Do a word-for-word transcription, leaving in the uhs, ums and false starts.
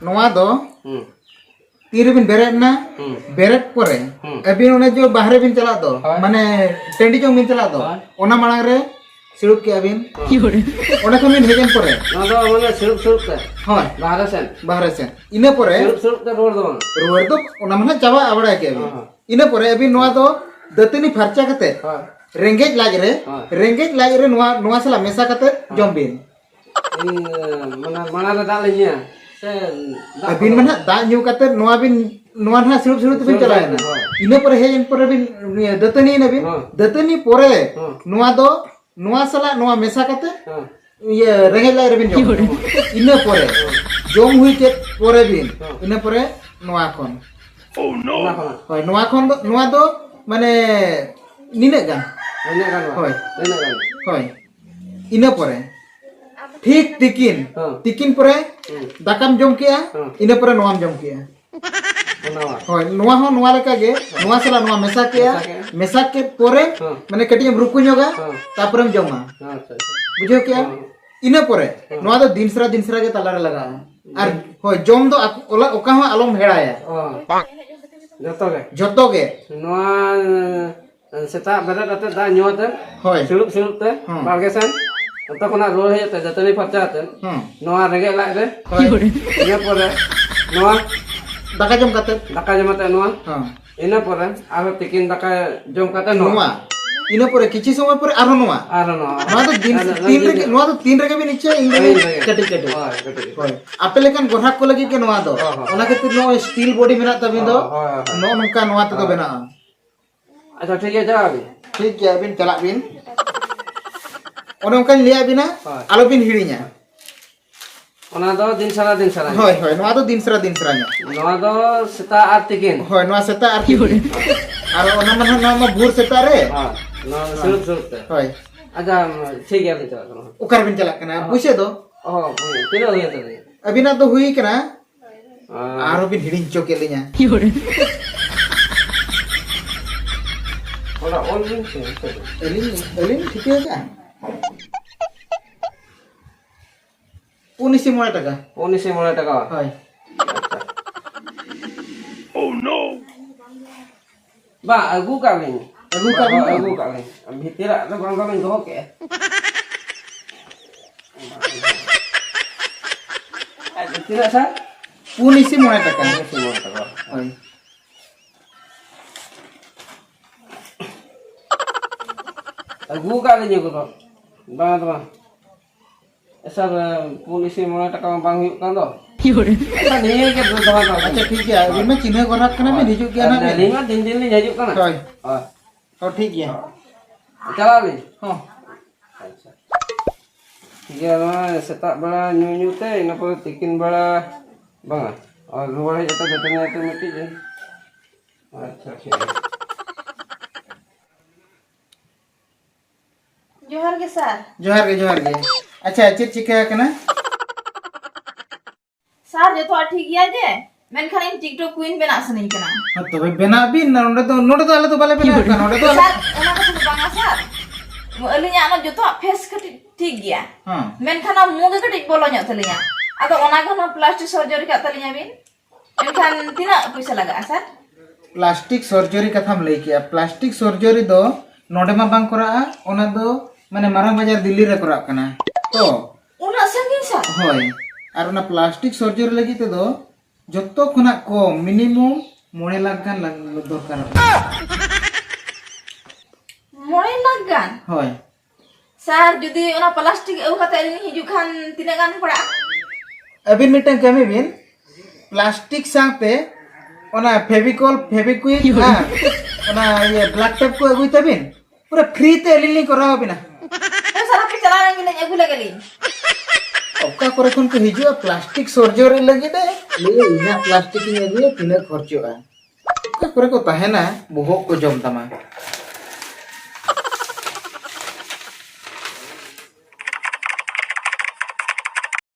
ᱱᱚᱣᱟ ᱫᱚ ᱦᱩᱸ᱾ ᱛᱤ ᱨᱮᱵᱤᱱ ᱵᱮᱨᱮᱫ ᱮᱱᱟ, ᱦᱩᱸ᱾ ᱵᱮᱨᱮᱫ ᱯᱚᱨᱮ ᱦᱩᱸ᱾ ᱟᱹᱵᱤᱱ ᱚᱱᱮ ᱡᱮ ᱵᱟᱦᱨᱮ ᱵᱤᱱ ᱪᱟᱞᱟᱜ ᱫᱚ, ᱦᱳᱭ᱾ ᱢᱟᱱᱮ ᱴᱟᱺᱰᱤ ᱡᱚᱝ ᱵᱤᱱ ᱪᱟᱞᱟᱜ ᱫᱚ, ᱦᱳᱭ᱾ ᱚᱱᱟ ᱢᱟᱲᱟᱝ ᱨᱮ ᱥᱤᱲᱩᱵ ᱠᱮᱜᱼᱟ ᱵᱤᱱ᱾ ᱦᱳᱭ᱾ ᱚᱸᱰᱮ ᱠᱷᱚᱱ ᱵᱤᱱ ᱦᱮᱡ ᱮᱱ ᱯᱚᱨᱮ, ᱱᱚᱣᱟ ᱫᱚ ᱢᱟᱱᱮ ᱥᱤᱲᱩᱵ ᱥᱤᱲᱩᱵ ᱛᱮ ᱦᱳᱭ, ᱵᱟᱦᱨᱮ ᱥᱮᱱ᱾ ᱵᱟᱦᱨᱮ ᱥᱮᱱ᱾ ᱤᱱᱟᱹ ᱯᱚᱨᱮ ᱥᱤᱲᱩᱵ ᱥᱤᱲᱩᱵ ᱛᱮ ᱨᱩᱣᱟᱹᱲ ᱫᱚ ᱵᱟᱝ᱾ ᱨᱩᱣᱟᱹᱲ ᱫᱚ ᱚᱱᱟ ᱢᱟ ᱱᱟᱦᱟᱜ ᱪᱟᱵᱟ ᱵᱟᱲᱟᱭ ᱠᱮᱜᱼᱟ ᱵᱤᱱ᱾ ᱦᱳᱭ, ᱦᱳᱭ᱾ ᱤᱱᱟᱹ ᱯᱚᱨᱮ ᱟᱹᱵᱤᱱ ᱱᱚᱣᱟ ᱫᱚ ᱫᱟᱹᱛᱟᱹᱱᱤ ᱯᱷᱟᱨᱪᱟ ᱠᱟᱛᱮ, ᱦᱳᱭ᱾ ᱨᱮᱸᱜᱮᱡ ᱞᱟᱡ ᱨᱮ, ᱦᱳᱭ᱾ ᱨᱮᱸᱜᱮᱡ ᱞᱟᱡ ᱨᱮ ᱱᱚᱣᱟ, ᱱᱚᱣᱟ ᱥᱟᱞᱟᱜ ᱢᱮᱥᱟ ᱠᱟᱛᱮ ᱦᱳᱭ᱾ ᱡᱚᱢ ᱵᱤᱱ᱾ ᱤᱧ, ᱢᱟᱱᱮ ᱢᱟᱲᱟᱝ ᱨᱮ ᱫᱟᱜ ᱞᱤᱧ ᱧᱩᱭᱟ ᱥᱮ ᱫᱟᱜ ᱟᱹᱵᱤᱱ ᱢᱟ ᱠᱚᱫᱚ? ᱱᱟᱦᱟᱜ ᱫᱟᱜ ᱧᱩ ᱠᱟᱛᱮ ᱱᱚᱣᱟ ᱵᱤᱱ, ᱱᱚᱣᱟ ᱱᱟᱦᱟᱜ ᱥᱤᱲᱩᱵ ᱥᱤᱲᱩᱵ ᱛᱮᱵᱤᱱ ᱥᱤᱲᱩᱵ ᱪᱟᱞᱟᱣ ᱥᱤᱲᱩᱵ, ᱮᱱᱟ᱾ ᱦᱳᱭ᱾ ᱤᱱᱟᱹ ᱯᱚᱨᱮ ᱦᱮᱡ ᱮᱱ ᱯᱚᱨᱮ ᱵᱤᱱ, ᱤᱭᱟᱹ, ᱫᱟᱹᱛᱟᱹᱱᱤ ᱮᱱᱟ ᱵᱤᱱ᱾ ᱦᱳᱭ᱾ ᱫᱟᱹᱛᱟᱹᱱᱤ ᱯᱚᱨᱮ ᱦᱳᱭ᱾ ᱱᱚᱣᱟ ᱫᱚ, ᱱᱚᱣᱟ ᱥᱟᱞᱟᱜ ᱱᱚᱣᱟ ᱢᱮᱥᱟ ᱠᱟᱛᱮ ᱦᱳᱭ᱾ ᱤᱭᱟᱹ, ᱨᱮᱸᱜᱮᱡ ᱞᱟᱡ ᱨᱮᱵᱤᱱ ᱡᱚᱢ᱾ ᱤᱱᱟᱹ ᱯᱚᱨᱮ, ᱦᱳᱭ᱾ ᱡᱚᱢ ᱦᱩᱭ ᱠᱮᱫ ᱯᱚᱨᱮ ᱵᱤᱱ, ᱦᱳᱭ᱾ ᱤᱱᱟᱹ ᱯᱚᱨᱮ ᱱᱚᱣᱟ ᱠᱷᱚᱱ᱾ ᱚᱱᱟ ᱠᱷᱚᱱᱟᱜ? ᱦᱳᱭ, ᱱᱚᱣᱟ ᱠᱷᱚᱱ ᱫᱚ, ᱱᱚᱣᱟ ᱫᱚ ᱢᱟᱱᱮ ᱱᱤᱱᱟᱹᱜ ᱜᱟᱱ᱾ ᱱᱤᱱᱟᱹᱜ ᱜᱟᱱ ᱵᱟᱝ? ᱦᱳᱭ᱾ ᱱᱤᱱᱟᱹᱜ ᱜᱟᱱ? ᱦᱳᱭ᱾ ᱤᱱᱟᱹ ᱯᱚᱨᱮ ᱴᱷᱤᱠ ᱛᱤᱠᱤᱱ, ᱦᱮᱸ᱾ ᱛᱤᱠᱤᱱ ᱯᱚᱨᱮ ᱦᱮᱸ᱾ ᱫᱟᱠᱟᱢ ᱡᱚᱢ ᱠᱮᱜᱼᱟ, ᱦᱮᱸ᱾ ᱤᱱᱟᱹ ᱯᱚᱨᱮ ᱱᱚᱣᱟᱢ ᱡᱚᱢ ᱠᱮᱜᱼᱟ᱾ ᱚᱱᱟ ᱵᱟᱝ? ᱦᱳᱭ, ᱱᱚᱣᱟ ᱦᱚᱸ ᱱᱚᱣᱟ ᱞᱮᱠᱟ ᱜᱮ, ᱱᱚᱣᱟ ᱥᱟᱞᱟᱜ ᱱᱚᱣᱟ ᱢᱮᱥᱟ ᱠᱮᱜᱼᱟ, ᱢᱮᱥᱟ ᱠᱮᱜᱼᱟ᱾ ᱢᱮᱥᱟ ᱠᱮᱫ ᱯᱚᱨᱮ ᱦᱮᱸ᱾ ᱢᱟᱱᱮ ᱠᱟᱹᱴᱤᱡ ᱮᱢ ᱨᱩᱠᱩ ᱧᱚᱜᱟ, ᱦᱮᱸ᱾ ᱛᱟᱯᱚᱨᱮᱢ ᱡᱚᱢᱟ᱾ ᱟᱪᱪᱷᱟ, ᱟᱪᱪᱷᱟ᱾ ᱵᱩᱡᱷᱟᱹᱣ ᱠᱮᱜᱼᱟ? ᱦᱮᱸ᱾ ᱤᱱᱟᱹ ᱯᱚᱨᱮ ᱦᱮᱸ᱾ ᱱᱚᱣᱟ ᱫᱚ ᱫᱤᱱ ᱥᱟᱨᱟ ᱫᱤᱱ ᱥᱟᱨᱟ ᱜᱮ ᱛᱟᱞᱟᱨᱮ ᱞᱟᱜᱟᱜᱼᱟ᱾ ᱟᱨ ᱦᱮᱸ᱾ ᱦᱳᱭ, ᱡᱚᱢ ᱫᱚ ᱟᱠ-, ᱚᱞᱟ-, ᱚᱠᱟ ᱦᱚᱸ ᱟᱞᱚᱢ ᱦᱮᱲᱟᱭᱟ᱾ ᱚ᱾ ᱡᱚᱛᱚ ᱜᱮ? ᱡᱚᱛᱚ ᱜᱮ᱾ ᱱᱚᱣᱟ ᱥᱮᱛᱟᱜ ᱵᱮᱨᱮᱫ ᱠᱟᱛᱮ ᱫᱟᱜ ᱧᱩ ᱠᱟᱛᱮ, ᱦᱳᱭ᱾ ᱥᱤᱲᱩᱵ ᱥᱤᱲᱩᱵ ᱛᱮ, ᱦᱮᱸ᱾ ᱵᱟᱲᱜᱮ ᱥᱮᱱ, ᱚᱱᱛᱮ ᱠᱷᱚᱱᱟᱜ ᱨᱩᱣᱟᱹᱲ ᱦᱮᱡ ᱠᱟᱛᱮ ᱫᱟᱹᱛᱟᱹᱱᱤ ᱯᱷᱟᱨᱪᱟ ᱠᱟᱛᱮ, ᱦᱮᱸ᱾ ᱱᱚᱣᱟ ᱨᱮᱸᱜᱮᱡ ᱞᱟᱡ ᱨᱮ, ᱦᱳᱭ᱾ ᱤᱱᱟᱹ ᱯᱚᱨᱮ ᱱᱚᱣᱟ ᱫᱟᱠᱟ ᱡᱚᱢ ᱠᱟᱛᱮ᱾ ᱫᱟᱠᱟ ᱡᱚᱢ ᱠᱟᱛᱮ ᱱᱚᱣᱟ, ᱦᱮᱸ᱾ ᱤᱱᱟᱹ ᱯᱚᱨᱮ ᱟᱨᱦᱚᱸ ᱛᱤᱠᱤᱱ ᱫᱟᱠᱟ ᱡᱚᱢ ᱠᱟᱛᱮ ᱱᱚᱣᱟ᱾ ᱱᱚᱣᱟ᱾ ᱤᱱᱟᱹ ᱯᱚᱨᱮ ᱠᱤᱪᱷᱩ ᱥᱚᱢᱚᱭ ᱯᱚᱨᱮ ᱟᱨᱦᱚᱸ ᱱᱚᱣᱟ᱾ ᱟᱨᱦᱚᱸ ᱱᱚᱣᱟ᱾ ᱱᱚᱣᱟ ᱫᱚ ᱫᱤᱱ, ᱟᱨ ᱛᱤᱱ ᱨᱮᱜᱮ, ᱱᱚᱣᱟ ᱫᱚ ᱛᱤᱱ ᱨᱮᱜᱮ ᱵᱤᱱ ᱤᱪᱪᱷᱟᱹᱭᱟ, ᱤᱱ ᱨᱮᱜᱮ᱾ ᱦᱳᱭ, ᱠᱟᱹᱴᱤᱡ, ᱠᱟᱹᱴᱤᱡ᱾ ᱦᱳᱭ, ᱠᱟᱹᱴᱤᱡ, ᱠᱟᱹᱴᱤᱡ᱾ ᱦᱳᱭ᱾ ᱟᱯᱮ ᱞᱮᱠᱟᱱ ᱜᱚᱨᱦᱟᱠ ᱠᱚ ᱞᱟᱹᱜᱤᱫ ᱜᱮ ᱱᱚᱣᱟ ᱫᱚ᱾ ᱦᱳᱭ, ᱦᱳᱭ᱾ ᱚᱱᱟ ᱠᱷᱟᱹᱛᱤᱨ ᱱᱚᱜᱼᱚᱭ ᱥᱴᱤᱞ ᱵᱚᱰᱤ ᱢᱮᱱᱟᱜ ᱛᱟᱵᱤᱱ ᱫᱚ, ᱦᱳᱭ, ᱦᱳᱭ, ᱦᱳᱭ᱾ ᱱᱚᱜᱼᱚ ᱱᱚᱝᱠᱟ ᱱᱚᱣᱟ ᱛᱮᱫᱚ ᱦᱳᱭ᱾ ᱵᱮᱱᱟᱜᱼᱟ᱾ ᱟᱪᱪᱷᱟ, ᱴᱷᱤᱠ ᱜᱮᱭᱟ, ᱪᱟᱞᱟᱜ ᱟᱹᱵᱤᱱ᱾ ᱴᱷᱤᱠ ᱜᱮᱭᱟ, ᱟᱹᱵᱤᱱ ᱪᱟᱞᱟᱜ ᱵᱤᱱ᱾ ᱚᱱᱮ ᱚᱱᱠᱟᱧ ᱞᱟᱹᱭᱟᱫ ᱵᱤᱱᱟ, ᱦᱳᱭ᱾ ᱟᱞᱚᱵᱤᱱ ᱦᱤᱲᱤᱧᱟ᱾ ᱚᱱᱟ ᱫᱚ ᱫᱤᱱ ᱥᱟᱨᱟ ᱫᱤᱱ ᱥᱟᱨᱟ᱾ ᱦᱳᱭ, ᱦᱳᱭ, ᱱᱚᱣᱟ ᱫᱚ ᱫᱤᱱ ᱥᱟᱨᱟ ᱫᱤᱱ ᱥᱟᱨᱟ ᱧᱚᱜ᱾ ᱱᱚᱣᱟ ᱫᱚ ᱥᱮᱛᱟᱜ ᱟᱨ ᱛᱤᱠᱤᱱ᱾ ᱦᱳᱭ, ᱱᱚᱣᱟ ᱥᱮᱛᱟᱜ ᱟᱨ ᱛᱤᱠᱤᱱ᱾ ᱟᱨ ᱚᱱᱟ ᱢᱟ ᱱᱟᱦᱟᱜ, ᱱᱚᱣᱟ ᱢᱟ ᱵᱷᱳᱨ ᱥᱮᱛᱟᱜ ᱨᱮ᱾ ᱦᱳᱭ, ᱱᱚᱣᱟ ᱫᱚ ᱦᱳᱭ᱾ ᱥᱤᱲᱩᱵ ᱥᱤᱲᱩᱵ ᱛᱮ᱾ ᱦᱳᱭ᱾ ᱟᱪᱪᱷᱟ, ᱴᱷᱤᱠ ᱜᱮᱭᱟ, ᱞᱤᱧ ᱪᱟᱞᱟᱜ ᱠᱟᱱᱟ᱾ ᱚᱠᱟᱨᱮᱵᱤᱱ ᱪᱟᱞᱟᱜ ᱠᱟᱱᱟ? ᱦᱳᱭ᱾ ᱯᱩᱭᱥᱟᱹ ᱫᱚ? ᱚ, ᱦᱳᱭ, ᱛᱤᱱᱟᱹᱜ ᱦᱩᱭᱮᱱ ᱛᱟᱹᱞᱤᱧᱟ? ᱟᱹᱵᱤᱱᱟᱜ ᱫᱚ ᱦᱩᱭ ᱠᱟᱱᱟ᱾ ᱟᱨ ᱟᱨᱦᱚᱸ ᱵᱤᱱ ᱦᱤᱲᱤᱧ ᱦᱚᱪᱚ ᱠᱮᱫ ᱞᱤᱧᱟ᱾ ᱚᱱᱟ ᱚᱞ ᱵᱤᱱ ᱥᱮ, ᱱᱤᱛᱚᱜ ᱫᱚ᱾ ᱟᱹᱞᱤᱧ, ᱟᱹᱞᱤᱧ ᱴᱷᱤᱠᱟᱹ ᱟᱠᱟᱫᱼᱟ᱾ ᱩᱱᱤᱥ ᱥᱚ ᱢᱚᱬᱮ ᱴᱟᱠᱟ᱾ ᱩᱱᱤᱥ ᱥᱚ ᱢᱚᱬᱮ ᱴᱟᱠᱟ᱾ ᱦᱳᱭ᱾ ᱵᱟᱝ, ᱟᱹᱜᱩ ᱠᱟᱜ ᱞᱤᱧ᱾ ᱟᱹᱜᱩ ᱠᱟᱜ ᱵᱤᱱ ᱵᱟᱝ? ᱟᱹᱜᱩ ᱠᱟᱜ ᱞᱤᱧ᱾ ᱵᱷᱤᱛᱤᱨᱟᱜ ᱫᱚ ᱵᱟᱝ ᱫᱚᱞᱤᱧ ᱫᱚᱦᱚ ᱠᱮᱜᱼᱟ᱾ ᱛᱤᱱᱟᱹᱜ ᱥᱟᱨ? ᱯᱩᱱ ᱤᱥᱤ ᱢᱚᱬᱮ ᱴᱟᱠᱟ᱾ ᱯᱩᱱ ᱤᱥᱤ ᱢᱚᱬᱮ ᱴᱟᱠᱟ᱾ ᱦᱳᱭ᱾ ᱟᱹᱜᱩ ᱠᱟᱜ ᱞᱤᱧ ᱟᱹᱜᱩ ᱫᱚ᱾ ᱵᱟᱝ ᱫᱚ ᱵᱟᱝ᱾ ᱮ ᱥᱟᱨ, ᱯᱩᱱ ᱤᱥᱤ ᱢᱚᱬᱮ ᱴᱟᱠᱟ ᱢᱟ ᱵᱟᱝ ᱦᱩᱭᱩᱜ ᱠᱟᱱ ᱫᱚ᱾ ᱟᱪᱪᱷᱟ, ᱱᱤᱭᱟᱹ ᱜᱮ ᱫᱚ ᱫᱚᱦᱚ ᱠᱟᱜ ᱟᱪᱪᱷᱟ, ᱴᱷᱤᱠ ᱜᱮᱭᱟ, ᱟᱹᱵᱤᱱ ᱢᱟ ᱪᱤᱱᱦᱟᱹ ᱜᱚᱨᱦᱟᱠ ᱠᱟᱱᱟ ᱵᱤᱱ, ᱦᱤᱡᱩᱜ ᱜᱮᱭᱟ ᱱᱟᱦᱟᱜ ᱵᱤᱱ᱾ ᱟᱹᱞᱤᱧ ᱢᱟ ᱫᱤᱱ ᱫᱤᱱ ᱞᱤᱧ ᱦᱤᱡᱩᱜ ᱠᱟᱱᱟ᱾ ᱦᱳᱭ᱾ ᱦᱳᱭ᱾ ᱦᱚᱸ, ᱴᱷᱤᱠ ᱜᱮᱭᱟ᱾ ᱪᱟᱞᱟᱜ ᱟᱹᱞᱤᱧ᱾ ᱦᱚᱸ᱾ ᱟᱪᱪᱷᱟ᱾ ᱴᱷᱤᱠ ᱜᱮᱭᱟ, ᱱᱚᱣᱟ ᱥᱮᱛᱟᱜ ᱵᱮᱲᱟ ᱧᱩ ᱧᱩ ᱛᱮ, ᱤᱱᱟᱹ ᱯᱚᱨᱮ ᱛᱤᱠᱤᱱ ᱵᱮᱲᱟ ᱵᱟᱝᱟ, ᱟᱨ ᱨᱩᱣᱟᱹᱲ ᱦᱮᱡ ᱠᱟᱛᱮ ᱡᱚᱛᱚ ᱧᱮᱞ ᱛᱮ ᱢᱤᱫᱴᱤᱡ ᱮ᱾ ᱟᱪᱪᱷᱟ, ᱴᱷᱤᱠ ᱜᱮᱭᱟ᱾ ᱡᱚᱦᱟᱨ ᱜᱮ ᱥᱟᱨ᱾ ᱡᱚᱦᱟᱨ ᱜᱮ, ᱡᱚᱦᱟᱨ ᱜᱮ᱾ ᱟᱪᱪᱷᱟ, ᱪᱮᱫ ᱪᱤᱠᱟᱹ ᱟᱠᱟᱱᱟ? ᱥᱟᱨ, ᱡᱚᱛᱚᱣᱟᱜ ᱴᱷᱤᱠ ᱜᱮᱭᱟ ᱡᱮ, ᱢᱮᱱᱠᱷᱟᱱ ᱤᱧ TikTok queen ᱵᱮᱱᱟᱜ ᱥᱟᱱᱟᱧ ᱠᱟᱱᱟ᱾ ᱦᱮᱸ, ᱛᱚᱵᱮ ᱵᱮᱱᱟᱜ ᱵᱤᱱ, ᱱᱚᱸᱰᱮ ᱫᱚ, ᱱᱚᱸᱰᱮ ᱫᱚ ᱟᱞᱮ ᱫᱚ ᱵᱟᱞᱮ ᱵᱮᱱᱟᱣ ᱠᱟᱱᱟ, ᱱᱚᱸᱰᱮ ᱫᱚ ᱟᱞᱮ ᱥᱟᱨ, ᱚᱱᱟ ᱠᱟᱛᱷᱟ ᱫᱚ ᱵᱟᱝᱟ ᱥᱟᱨ, ᱟᱹᱞᱤᱧᱟᱜ ᱚᱱᱟ ᱡᱚᱛᱚᱣᱟᱜ face ᱠᱟᱹᱴᱤᱡ ᱴᱷᱤᱠ ᱜᱮᱭᱟ, ᱦᱮᱸ᱾ ᱢᱮᱱᱠᱷᱟᱱ ᱚᱱᱟ ᱢᱩ ᱜᱮ ᱠᱟᱹᱴᱤᱡ ᱵᱚᱞᱚ ᱧᱚᱜ ᱛᱟᱹᱞᱤᱧᱟ᱾ ᱟᱫᱚ ᱚᱱᱟ ᱜᱮ ᱚᱱᱟ plastic surgery ᱠᱟᱜ ᱛᱟᱹᱞᱤᱧᱟ ᱵᱤᱱ, ᱮᱱᱠᱷᱟᱱ ᱛᱤᱱᱟᱹᱜ ᱯᱚᱭᱥᱟ ᱞᱟᱜᱟᱜᱼᱟ ᱥᱟᱨ? Plastic surgery ᱠᱟᱛᱷᱟᱢ ᱞᱟᱹᱭ ᱠᱮᱜᱼᱟ, plastic surgery ᱫᱚ ᱱᱚᱰᱮ ᱢᱟ ᱵᱟᱝ ᱠᱚᱨᱟᱜᱼᱟ, ᱚᱱᱟ ᱫᱚ ᱢᱟᱱᱮ ᱢᱟᱨᱟᱝ ᱵᱟᱡᱟᱨ ᱫᱤᱞᱞᱤ ᱨᱮ ᱠᱚᱨᱟᱜ ᱠᱟᱱᱟ᱾ ᱛᱚ ᱩᱱᱟᱹᱜ ᱥᱟᱺᱜᱤᱧ ᱥᱟᱨ? ᱦᱳᱭ, ᱟᱨ ᱚᱱᱟ plastic surgery ᱞᱟᱹᱜᱤᱫ ᱛᱮᱫᱚ ᱡᱚᱛᱚ ᱠᱷᱚᱱᱟᱜ ᱠᱚᱢ minimum ᱢᱚᱬᱮ ᱞᱟᱠᱷ ᱜᱟᱱ ᱞᱟᱜ-, ᱫᱚᱨᱠᱟᱨᱚᱜᱼᱟ᱾ ᱢᱚᱬᱮ ᱞᱟᱠᱷ ᱜᱟᱱ? ᱦᱳᱭ᱾ ᱥᱟᱨ, ᱡᱩᱫᱤ ᱚᱱᱟ plastic ᱟᱹᱜᱩ ᱠᱟᱛᱮ ᱟᱹᱞᱤᱧ ᱞᱤᱧ ᱦᱤᱡᱩᱜ ᱠᱷᱟᱱ ᱛᱤᱱᱟᱹᱜ ᱜᱟᱱ ᱯᱟᱲᱟᱜᱼᱟ? ᱟᱹᱵᱤᱱ ᱢᱤᱫᱴᱟᱝ ᱠᱟᱹᱢᱤ ᱵᱤᱱ, plastic ᱥᱟᱶᱛᱮ ᱚᱱᱟ Fevicol, Fevikwik ᱟᱨ ᱚᱱᱟ ᱤᱭᱟᱹ black tape ᱠᱚ ᱟᱹᱜᱩᱭ ᱛᱟᱵᱤᱱ, ᱯᱩᱨᱟᱹ free ᱛᱮ ᱟᱹᱞᱤᱧ ᱞᱤᱧ ᱠᱚᱨᱟᱣ ᱟᱵᱤᱱᱟ᱾ ᱦᱳᱭ ᱥᱟᱨ, ᱦᱟᱯᱮ ᱪᱟᱞᱟᱣ ᱞᱮᱱ ᱜᱮᱞᱤᱧ ᱟᱹᱜᱩ ᱞᱮᱜᱮ ᱞᱤᱧ᱾ ᱚᱠᱟ ᱠᱚᱨᱮ ᱠᱷᱚᱱ ᱠᱚ ᱦᱤᱡᱩᱜᱼᱟ plastic surgery ᱞᱟᱹᱜᱤᱫ ᱮ? ᱞᱟᱹᱭᱟ ᱤᱧᱟᱹᱜ plastic ᱤᱧ ᱟᱹᱜᱩᱭᱟ, ᱛᱤᱱᱟᱹᱜ ᱠᱷᱚᱨᱪᱚᱜᱼᱟ? ᱚᱠᱟ ᱠᱚᱨᱮ ᱠᱚ ᱛᱟᱦᱮᱱᱟ, ᱵᱚᱦᱚᱜ ᱠᱚ ᱡᱚᱢ ᱛᱟᱢᱟ᱾